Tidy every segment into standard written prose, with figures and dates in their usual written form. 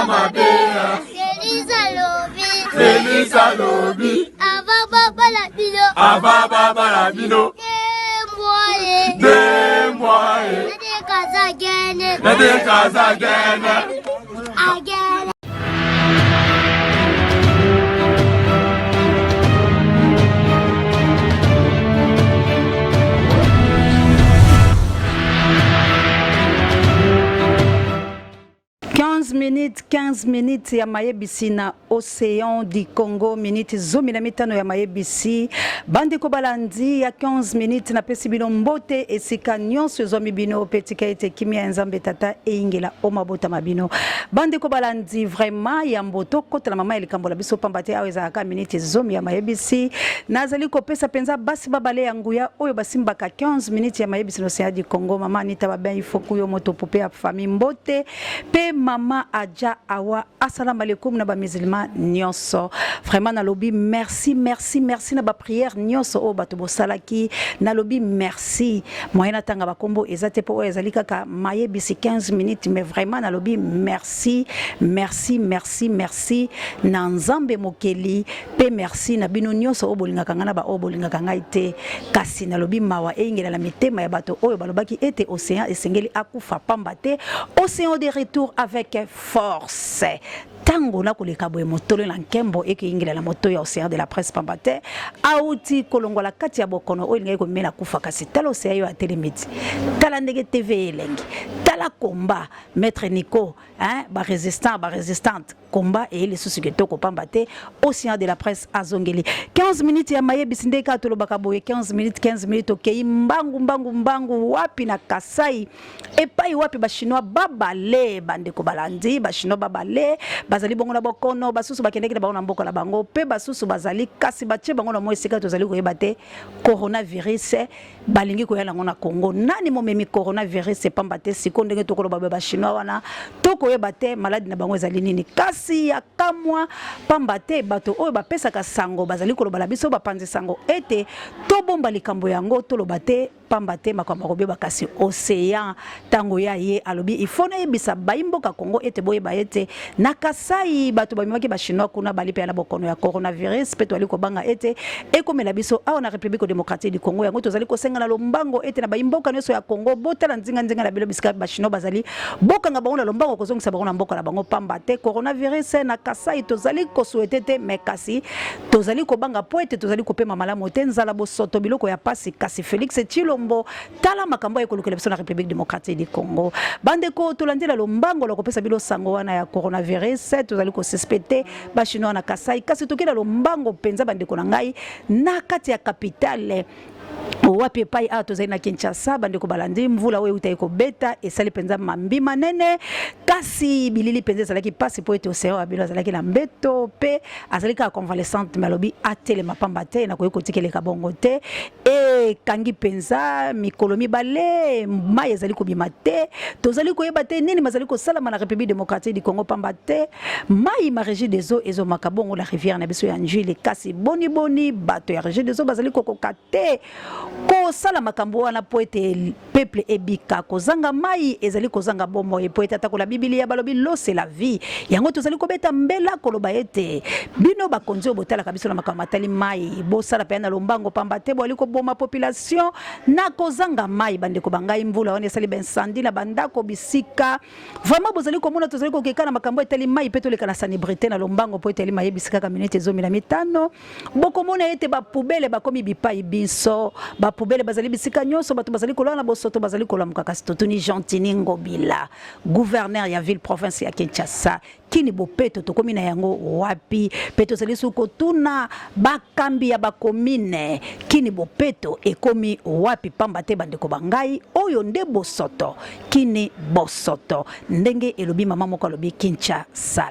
Mabe. Félix alobi. Félix alobi. Avant babala bino. Avant babala bino. Deux mois. Deux mois. Nade kaza gene. Nade kaza gene. Agene. 15 minutes 15 minutes ya mayebisi na Ocean du Congo, minute 15 ya mayebisi. Bandeko balandi ya 15 minutes napesi bino mbote esika nyonso ezwami bino pe tika ete kimia ya Nzambe tata eyingela o mabota ma bino. Bandeko balandi vraiment ya mboto kotala mama ya likambo la biso pamba te awa ezalaka minute 10 ya mayebisi. Nazali kopesa penza basi babale ya nguya oyo basimbaka 15 minutes ya mayebisi na Ocean du Congo. Mama Anita Babin Ifoku yo moto poupée ya famille mbote. Pe mama Adja Awa assalamu alaikum na ba musulman nyonso. Vraiment nalobi merci merci merci na ba prière nyonso oyo bato bosalaki. Nalobi merci. Moyen natanga ba kombo eza te po oyo ezali kaka mayebisi 15 minutes mais vraiment nalobi merci merci merci merci na Nzambe mokeli pe merci na bino nyonso oyo bolingaka ngai na ba oyo bolingaka ngai te. Kasi nalobi mawa eyingela na mitema ya bato oyo balobaki ete Ocean esengeli akufa pamba te Ocean de retour avec force. Tango nakoleka boye motole na nkembo ekeyingela na moto ya Ocean de la presse pamba te auti kolongola kati ya bokono oyo elingaki komemela kufa. Kasi tala Ocean yo atelemi ti, tala ndenge TV elengi, tala combat Maître Nico, hein, ba résistants, ba résistantes. Combat eye lisusu kitoko pamba te Ocean de la presse azongeli 15 minutes ya mayebisi nde kaka tolobaka boye 15 minutes 15 minutes okei mbangu mbangu mbangu wapi na Kasai epai wapi ba chinois babale bandeko balandi ba chinois babale bazali bongo na bokono basusu bakendeki na bango na mboka na bango pe basusu bazali kasi batie bango na mwa esika tozali koyeba te coronavirus balingi koya nango na Congo. Nani momemi coronavirus pamba te siko ndenge tokoloba ba chinois wana tokoyeba te maladi na bango ezali nini. Kasi ya kamwa pamba te bato oyo bapesaka sango bazali koloba na biso bapanzi sango ete tobomba likambo yango toloba te pamba te makambo akobeba. Kasi Ocean tango ya ye alobi il faut nayebisa bayi mboka Congo ete boyeba ete na Kasai bato bamemaki ba chinois kuna bali pe na bokono ya coronavirus pe toali kobanga ete ekomela biso awa na République démocratique du Congo. Yango tozali kosenga na lombango ete na bayi mboka nyonso ya Congo botala nzinga nzinga na bino bisika ba chinois bazali, bokanga bango na lombango kozongisa bango na mboka na bango pamba te coronavirus na Kasai tozali kosouhaiter te, mais kasi tozali kobanga po ete tozali kopema malamu te, nzala, bosoto, biloko ya pasi. Kasi Felix Tshilombo tala makambo aye kolukela biso na République démocratique du Congo. Bandeko tolandela lombango la kopesa bino sango wana ya coronavirus, tozali ko suspecter ba chinois na Kasai, kasi tokela lombango mpenza bandeko na ngai na kati ya capitale wapi epai awa tozali na Kinshasa. Bandeko balandi mvula oyo eutaki kobeta esali mpenza mambi manene, kasi bilili mpenza ezalaki mpasi mpo ete Ocean Abilo azalaki na mbeto mpe azali kaka convalescente, mais alobi atelema pamba te nakoki kotikeleka bongo te. Ekangi mpenza mikolo mibale mai ezali kobima te, tozali koyeba te nini mazali kosalama na République démocratique du Congo pamba te mai ma régie des eaux ezomaka bongo na rivière na biso ya Ndjili. Kasi boni boni bato ya régie des eaux bazali kokoka te kosala makambo wana po ete peuple ebika. Kozanga mai ezali kozanga bomoi po ete atako na Biblia balobi l'eau c'est la vie. Yango tozali kobeta mbela koloba ete bino bakonzi oyo botalaka biso na makambo matali mai bosala mpenza na lombango pamba te boali koboma population na kozanga mai. Bandeko ba ngai, mvula wana esali ba incendie na bandako bisika vraiment bozali komona tozali kokeka na makambo etali mai mpe toleka na salubrité na lombango po etali mayebisi kaka minute 15. Bokomona ete ba poubelle bakomi bipai binso, ba poubelle bazali bisika nyonso, bato bazali kolala na bosoto, bazali kolamuka. Kasi totuni Gentiny Ngobila, gouverneur ya ville province ya Kinshasa, kini bopeto tokomi na yango wapi? Pe tozali su kotuna bakambi ya ba commune, kini bopeto ekomi wapi? Pamba te bandeko ba ngai, oyo nde bosoto, kini bosoto ndenge elobi mama moko alobi Kinshasa.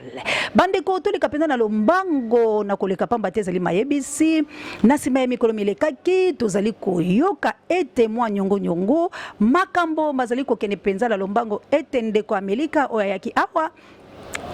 Bandeko toleka mpenza na lombango na koleka pamba te ezali mayebisi. Na nsima ya mikolo milekaki tozali koyoka ete mwa nyongo nyongo makambo mazali kokende mpenza na lombango ete ndeko Amelika oyo ayaki awa.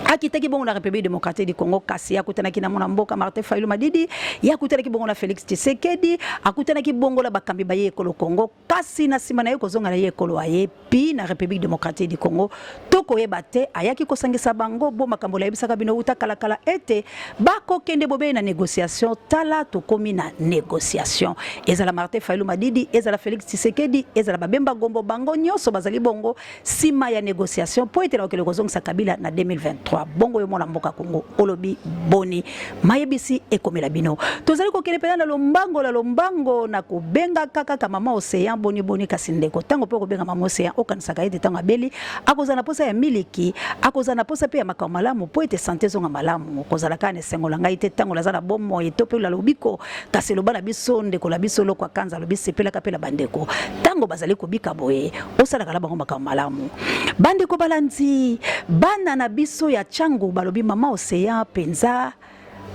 Akitaki bongo na République démocratique du Congo, kasi akutanaki na mwana mboka Martin Fayulu Madidi, ye akutanaki bongo na Félix Tshisekedi, akutanaki bongo na bakambi baye ekolo Congo, kasi na nsima na ye kozonga na ye ekolo aye pi na République démocratique du Congo, tokoyeba te ayaki kosangisa bango bo makambo nayebisaka bino uta kalakala ete bakokende bobele na négociation. Tala, tokomi na négociation, ezala Martin Fayulu Madidi, ezala Félix Tshisekedi, ezala Babemba Gombo, bango nyonso bazali bongo nsima ya négociation mpo ete na kokende kozongisa Kabila na 2023. Bongo yo mwana mboka Congo olobi boni? Mayebisi ekomela bino. Tozali kokende mpenza na lombango na lombango na kobengaka kaka mama Océan. Boni boni? Kasi ndeko, ntango mpe okobenga mama Océan, okanisaka ete ntango abeli akozala na posa ya miliki, akozala na posa mpe ya makambo malamu mpo ete sante ezonga malamu. Kozala kaka na esengo na ngai te ntango naza na bomoi to mpe na lobiko, kasi eloba na biso ndeko na biso Lokwa Kanza, alobi sepelaka mpe na bandeko ntango bazali kobika boye, osalaka na bango makambo malamu. Bandeko balandi, bana na biso ya Tshangu balobi mama Océan mpenza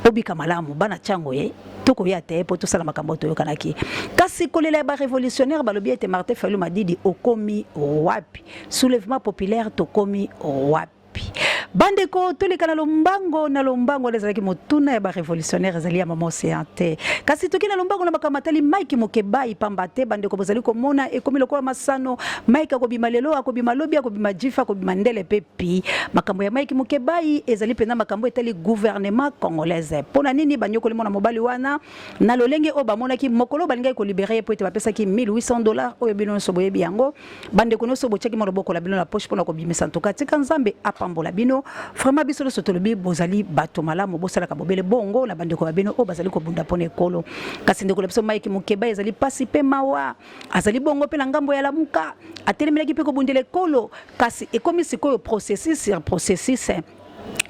obika malamu. Bana Tshangu ye tokoya te mpo tosala makambo toyokanaki, kasi kolela ya barévolutionnaire balobi ete Martin Fayulu Madidi okomi wapi? Soulèvement populaire tokomi wapi? Bandeko, toleka na lombango na lombango. Wana ezalaki motuna ya barévolutionnaire, ezali ya mama Océan te. Kasi toki na lombango na makambo matali Mike Mokebai, pamba te bandeko bozali komona ekomi lokola masano. Mike akobima lelo, akobima lobi, akobima jifa, akobima ndele mpe pi. Makambo ya Mike Mokebai ezali mpenza makambo etali gouvernement congolaise. Mpo na nini banyokoli mwana mobali wana na lolenge oyo bamonaki mokolo balingaki kolibere ye? Mpo ete bapesaki 1800 $ oyo bino nyonso boyebi yango. Bandeko nyonso botiaki mwa loboko na bino na poche mpona kobimisa ntoka, tika Nzambe apambola bino vraiment. Biso nyonso tolobi bozali bato malamu, bosalaka bobele bongo na bandeko ba bino oyo bazali kobunda mpona ekolo. Kasi ndeko na biso Mike Mokeba, ezali mpasi mpe mawa. Azali bongo mpe na ngambo ya Lamuka, atelemelaki mpe kobundela ekolo, kasi ekomi sikoyo processus sur processus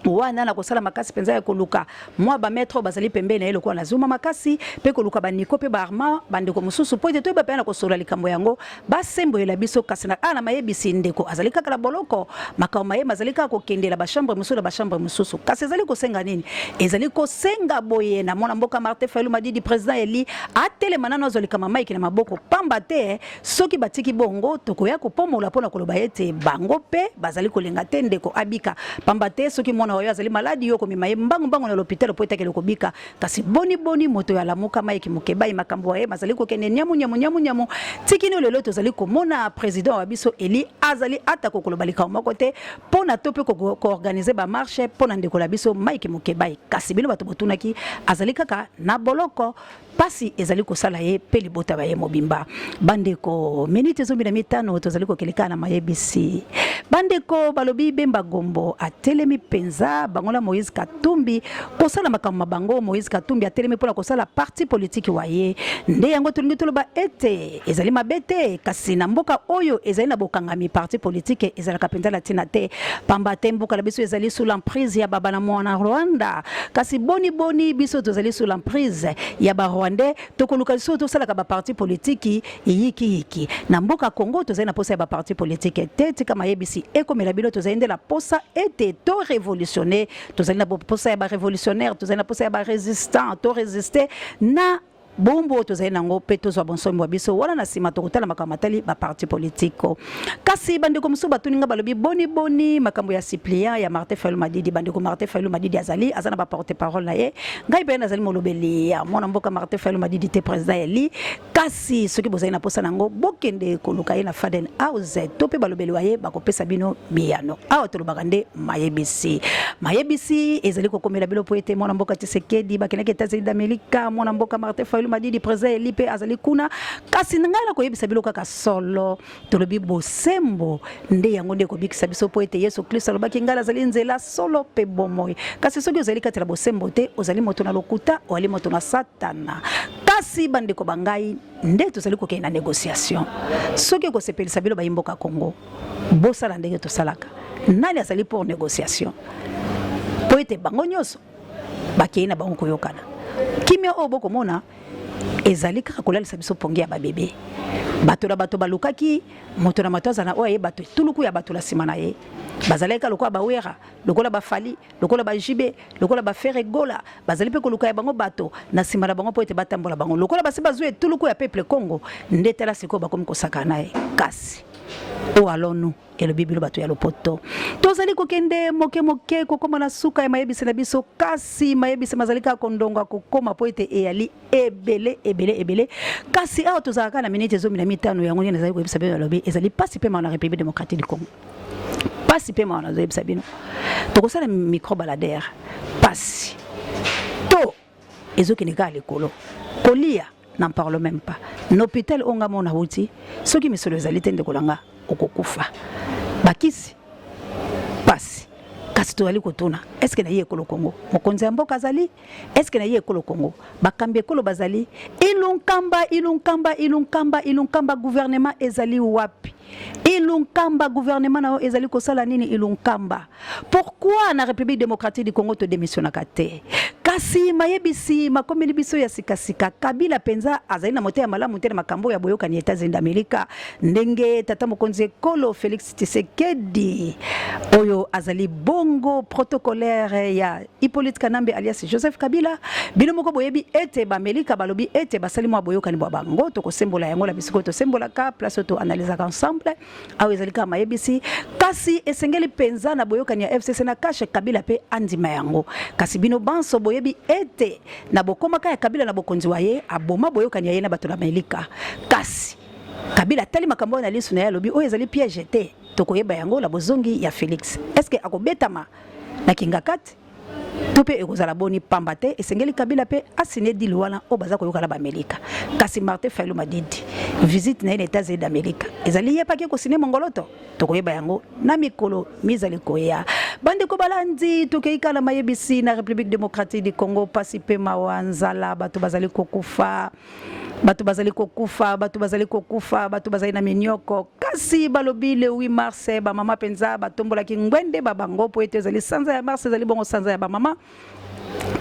wana na kosala makasi mpenza ya koluka mwa bamaître oyo bazali pembeni na ye lokola na Zuma makasi, mpe koluka baniko mpe baarma bandeko mosusu mpo ete toyeba mpenza na kosolola likambo yango, basembolela biso. Kasi na awa na mayebisi, ndeko azali kaka na boloko, makambo maye mazali kaka kokendela bachambre mosusu na bachambre mosusu. Kasi ezali kosenga nini? Ezali kosenga boye na mwana mboka Martin Fayulu Madidi, président eli, atelema nano, azwa likambo Mike na maboko, pamba te soki batiki bongo, tokoya kopomola mpona koloba ete bango mpe bazali kolinga te ndeko abika. Pamba te soki mwana oyo azali maladi, yo komema ye mbangu-mbangu na lopitalo mpo etakele kobika. Kasi boni boni moto ya Lamuka Mike Mokebai, makambo ya ye mazali kokende nyamu nyamu nyamu nyamu tikino lelo tozali komona président wa biso eli azali ata kokoloba likambo moko te mpo na to mpe koorganize bamarche mpo na ndeko na biso Mike Mokebai. Kasi bino bato botunaki, azali kaka na boloko, pasi ezali kosala ye mpe libota ba ye mobimba. Bandeko, miniti 15, tozali kokende kaka na mayebisi. Bandeko balobi Bemba Gombo atelemi mpenza bango na Moïse Katumbi kosala makambo ma bango. Moïse Katumbi atelemi mpona kosala parti politiki wa ye. Nde yango tolingi toloba ete ezali mabe te, kasi na mboka oyo ezali na bokangami, parti politike ezalaka mpenza na ntina te, pamba te mboka na biso ezali sous l'emprise ya baba na mwana Rwanda. Kasi boni boni biso tozali sous l'emprise ya barwandais, tokoluka lisusu tosalaka baparti politiki yikiyiki na mboka Congo? Tozali na posa ya baparti politike te. Tika mayebisi ekomela bino. Tozali nde na posa ete to révolutionner, tozali na posa ya barévolutionnaire, tozali na posa ya barésistant, to résister na bombo oyo tozali nango mpe tozwa bonsomi bwa biso. Wana na nsima tokotala makambo matali baparti politiko. Kasi bandeko mosusu batuni nga, balobi boni boni makambo ya suppléant ya Martin Fayulu Madidi? Bandeko, Martin Fayulu Madidi azali aza na baporte parole na ye. Ngai mpe nazali molobeli ya mwana mboka Martin Fayulu Madidi te, président eli. Kasi soki bozali na posa nango, bokende koluka ye na Faden House to mpe balobeli wa ye, bakopesa bino biyano. Awa tolobaka nde mayebisi. Mayebisi ezali kokomela bino mpo ete mwana mboka Tshisekedi bakendaki États-Unis d'Amérique, mwana mboka Martin Fayulu Madidi, président eli, mpe azali kuna. Kasi ngai na koyebisa bino kaka solo, tolobi bosembo nde yango nde ekobikisa biso, mpo ete Yesu Kristo alobaki: "Ngai nazali nzela, solo mpe bomoi." Kasi soki ozali kati na bosembo te, ozali moto na lokuta, ozali moto na Satana. Kasi bandeko ba ngai, nde tozali kokende na négociation. Soki ekosepelisa bino bayi mboka Congo, bosala ndenge tosalaka. Nani azali pour négociation? Mpo ete bango nyonso bakei na bango koyokana, kimia oyo bokomona ezali kaka kolalisa biso pongi ya babebe. Bato na bato balukaki moto na moto aza na oyo aye, bato etuluku ya bato na nsima na ye bazalaki kaka lokola bawera, lokola bafali, lokola bajibe, lokola baFerre Gola, bazali mpe koluka ya bango bato na nsima na bango mpo ete batambola bango lokola basi bazwi etuluku ya peuple Congo. Nde tala sikoyo bakomi kosaka na ye. Kasi Où allons-nous? Elobi bino bato ya lopoto. Tozali kokende moke moke kokoma na suka ya mayebisi na biso, kasi mayebisi mazali kaka kondonga kokoma mpo ete eyali ebele ebele ebele. Kasi awa tozalaka na miniti 15, yango nde nazali koyebisa bino, nalobi ezali pasi mpe mawa na République démocratique du Congo. Pasi mpe mawa, nazoyebisa bino, tokosala micro baladeur, pasi to ezokende kaka likolo. Kolia, n'en parle même pas. Na hôpital oyo nga mona wuti, soki misolo ezali te, ndeko na nga, okokufa. Bakisi pasi. Kasi tozali kotuna: est-ce na ye ekolo Congo mokonzi ya mboka azali? Est-ce na ye ekolo Congo bakambi ekolo bazali? Ilunkamba, Ilunkamba, Ilunkamba, Ilunkamba, gouvernement ezali wapi? Ilunkamba, gouvernement na yo ezali kosala nini? Ilunkamba, pourquoi na République démocratique du Congo todémissionnaka te? Kasi mayebisi makomeli biso ya sikasika, Kabila mpenza azali na motema malamu te na makambo ya boyokani États-Unis d'Amérique, ndenge tata mokonzi ekolo Félix Tshisekedi, oyo azali bongo protocolaire ya Hippolyte Kanambe alias Joseph Kabila. Bino moko boyebi ete Baamerika balobi ete basali mwa boyokani bwa bango. Tokosembola yango na bisika oyo tosembolaka, place oyo toanalizaka ensemble. Awa ezali kaka mayebisi, kasi esengeli mpenza na boyokani ya FCC na CACH, Kabila mpe andima yango. Kasi bino banso boyebi ete na bokomaka ya Kabila na bokonzi wa ye, aboma boyokani ya ye na bato na Amerika. Kasi Kabila atali makambo oyo na lisu na ye, alobi oyo ezali piège te. Tokoyeba yango na bozongi ya Félix. Est ce que akobetama na Kingakati to mpe ekozala boni? Pamba te esengeli Kabila mpe asigne deal wana oyo baza koyoka na Baamerika. Kasi Martin Fayulu Madidi, visite na ye na États-Unis d'Amérique, ezali ye paki ekosigne mongoloto. Tokoyeba yango na mikolo mizali koya. Bandeko balandi, tokei kala mayebisi na République démocratique du Congo. Pasi mpe mawa, nzala, bato bazali kokufa, bato bazali kokufa, bato bazali kokufa, bato bazali na minyoko. Kasi balobi le 8 mars, bamama mpenza batombolaki ngwende babango, mpo ete ezali sanza ya mars, ezali bongo sanza ya bamama.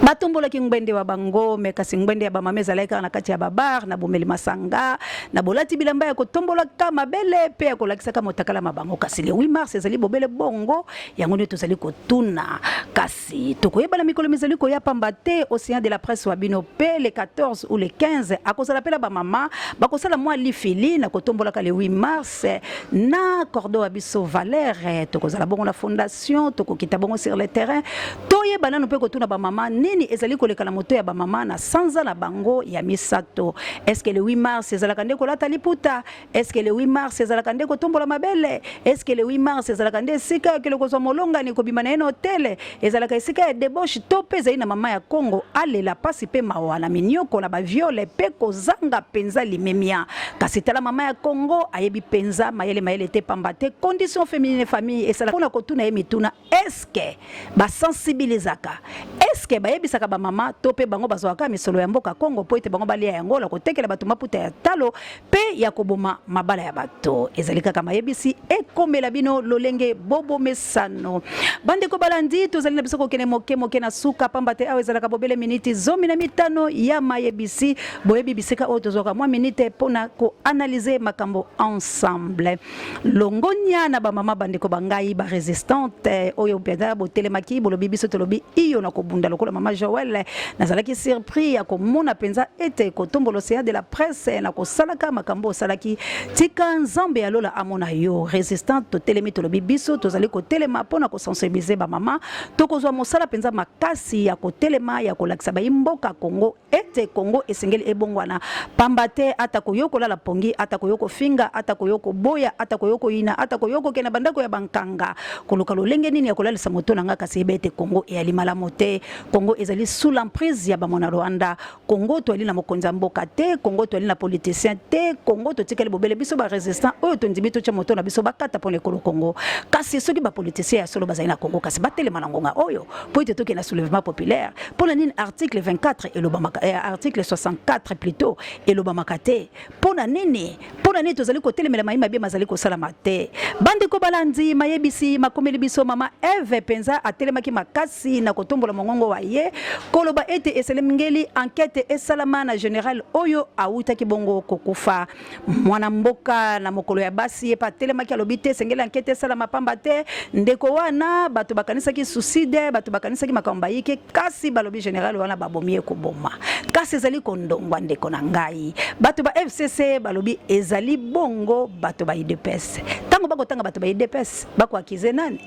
Batombolaki ngbende wa bango, me kasi ngbende ya bamama ezalaki kaka na kati ya babar, na bomeli masanga, na bolati bilamba ya kotombolaka mabele mpe ya kolakisaka motakala ma bango. Kasi le 8 mars ezali bobele bongo. Yango nde tozali kotuna, kasi tokoyeba na mikolo mizali koya, pamba te Océan de la presse wa bino mpe le 14 ou le 15 akozala mpe na bamama, bakosala mwa lifili na kotombolaka le 8 mars na cordo wa biso Valere. Tokozala bongo na fondation, tokokita bongo sur le terrain, toyeba nanu mpe kotuna bamama nini ezali koleka na moto ya bamama na sanza na bango ya misato. Est ce que le 8 mars ezalaka nde kolata liputa? Est ce que le 8 mars ezalaka nde kotombola mabele? Est ce que le 8 mars ezalaka nde esika okende kozwa molongani, kobima na ye na hôtel? Ezalaka esika ya débauche to mpe ezali na mama ya Kongo alela pasi mpe mawa na minyoko, na baviole mpe kozanga mpenza limemia? Kasi tala, mama ya Kongo ayebi mpenza mayele mayele te, pamba te condition féminine famille esalaka mpona kotuna ye mituna: est-ce basensibilizaka? Est-ce bayebisaka bamama to mpe bango bazwaka misolo ya mboka Kongo mpo ete bango balia yango na kotekela bato maputa ya talo mpe ya koboma mabala ya bato? Ezali kaka mayebisi ekomela bino lolenge bobomesano. Bandeko balandi, tozali na biso kokende moke moke na suka, pamba te awa ezalaka bobele miniti 15 ya mayebisi. Boyebi bisika oyo tozwaka mwa minite mpona koanalyse makambo ensemble. Longonia na bamama, bandeko bangai barésistante oyo mpenza botelemaki, bolobi biso tolobi iyo na kobunda lokola mama Joel. Nazalaki surpris ya komona mpenza ete kotombola Océan de la presse na kosalaka makambo osalaki. Tika Nzambe ya lola amona yo. Résistante, totelemi, tolobi biso tozali kotelema mpona kosensibiliser bamama. Tokozwa mosala mpenza makasi ya kotelema, ya kolakisa bayi mboka Kongo ete Kongo esengeli ebongwana, pamba te ata koyokolala pongi, ata koyokofinga, ata koyokoboya, ata koyokoyina, ata koyokokende bandako ya bankanga koluka lolenge nini ya kolalisa moto na nga, kasi yeba ete Kongo eyali malamu te. Kongo ezali sous l'emprise ya bamona Rwanda. Kongo toali na mokonzi ya mboka te, Kongo toali na politicien te. Kongo totikali bobele biso barésistant oyo tondimi totya moto na biso bakata mpona ekolo Kongo. Kasi soki bapoliticien ya solo bazali na Kongo, kasi batelema na ngonga oyo mpo ete tokende na soulèvement populaire. Mpona nini article 24 elobamaka, article 64 plutôt elobamaka te? Mpona nini? Mpona nini tozali kotelemela mayi mabe mazali kosalama te? Bandeko balandi, mayebisi makomeli biso, mama Eve mpenza atelemaki makasi na kotombola mongongo. bongo wa ye koloba ete eselemgeli enquête esalama na general oyo awutaki bongo kokufa. Mwana mboka na mokolo ya basi ye pe atelemaki alobi te esengeli enquête esalama pamba te ndeko wana bato bakanisaki suicide, bato bakanisaki makambo bayike, kasi balobi general wana babomi ye koboma. Kasi ezali kondongwa ndeko na ngai. Bato ba FCC balobi ezali bongo bato ba udps. Tango bakotanga bato ba udps bako accuser nani?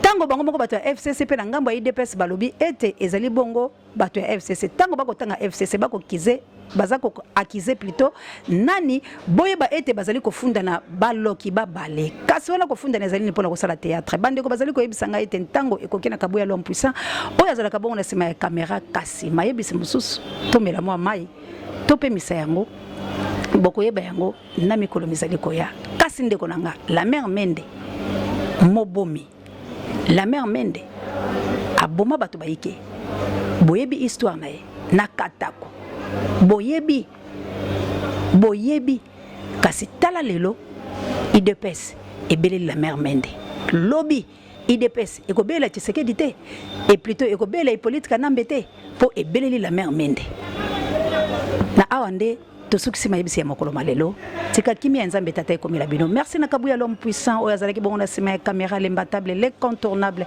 Tango bango moko bato ya FCC pe na ngambo ya udps balobi ete ezali bongo bato ya FCC. Tango bakotanga FCC bakokize baza ko accuser plutôt nani? Boyeba ete bazali kofunda na baloki babale. Kasi wana kofundana ezali nini mpona kosala théâtre? Bandeko bazali koyebisa ngai ete ntango ekoki na Kabuya l'homme puissant oyo azalaka bongo na nsima ya kamera. Kasi mayebisi mosusu, tomela mwa mai topemisa yango, bokoyeba yango na mikolo mizali koya. Kasi ndeko na nga, la mère Mende mobomi, la mère Mende aboma bato bayike, boyebi histoire na ye na Katako, boyebi, boyebi. Kasi tala lelo udps ebeleli la mère Mende, lobi udps ekobelela Tshisekedi te, et plutôt ekobelela Hippolyte Kanambe te, po ebeleli la mère Mende. Na awa nde tosukisi mayebisi ya mokolo ma lelo. Tika kimia ya Nzambe Tata ekomela bino. Merci na Kabuya l'homme puissant oyo azalaki bongo na sima ya caméra, l'imbattable, l'incontournable.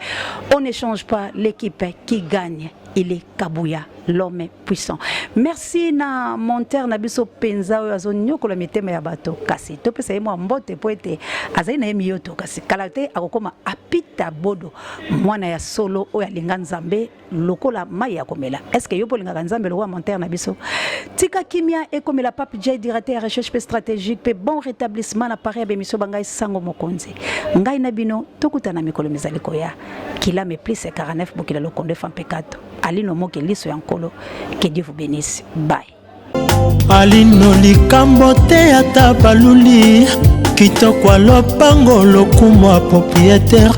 On ne change pas l'équipe qui gagne, il est Kabuya l'homme puissant. Merci na monteur na biso penza oyo azonyokola mitema ya bato, kasi topesa ye mwa mbote po ete azali na ye miyoto, kasi kala te akokoma Apita Bodo, mwana ya solo oyo alinga Nzambe lokola mai ya komela. Est-ce que yo mpo olingaka Nzambe lokola monteur na biso? Tika kimia ekomela Pape J, directeur ya recherche pe stratégique, pe bon rétablissement na Paris ya bemission ba ngai Sango Mokonzi. Ngai na bino tokutana mikolo mizali koya. Kilame plus 49 bokila lokondo efampekato. Alino Moke liso ya Nkolo. Que Dieu vous bénisse. Bye. Alino likambo te ata baluli kitoko ya lopango lokumu ya propriétaire.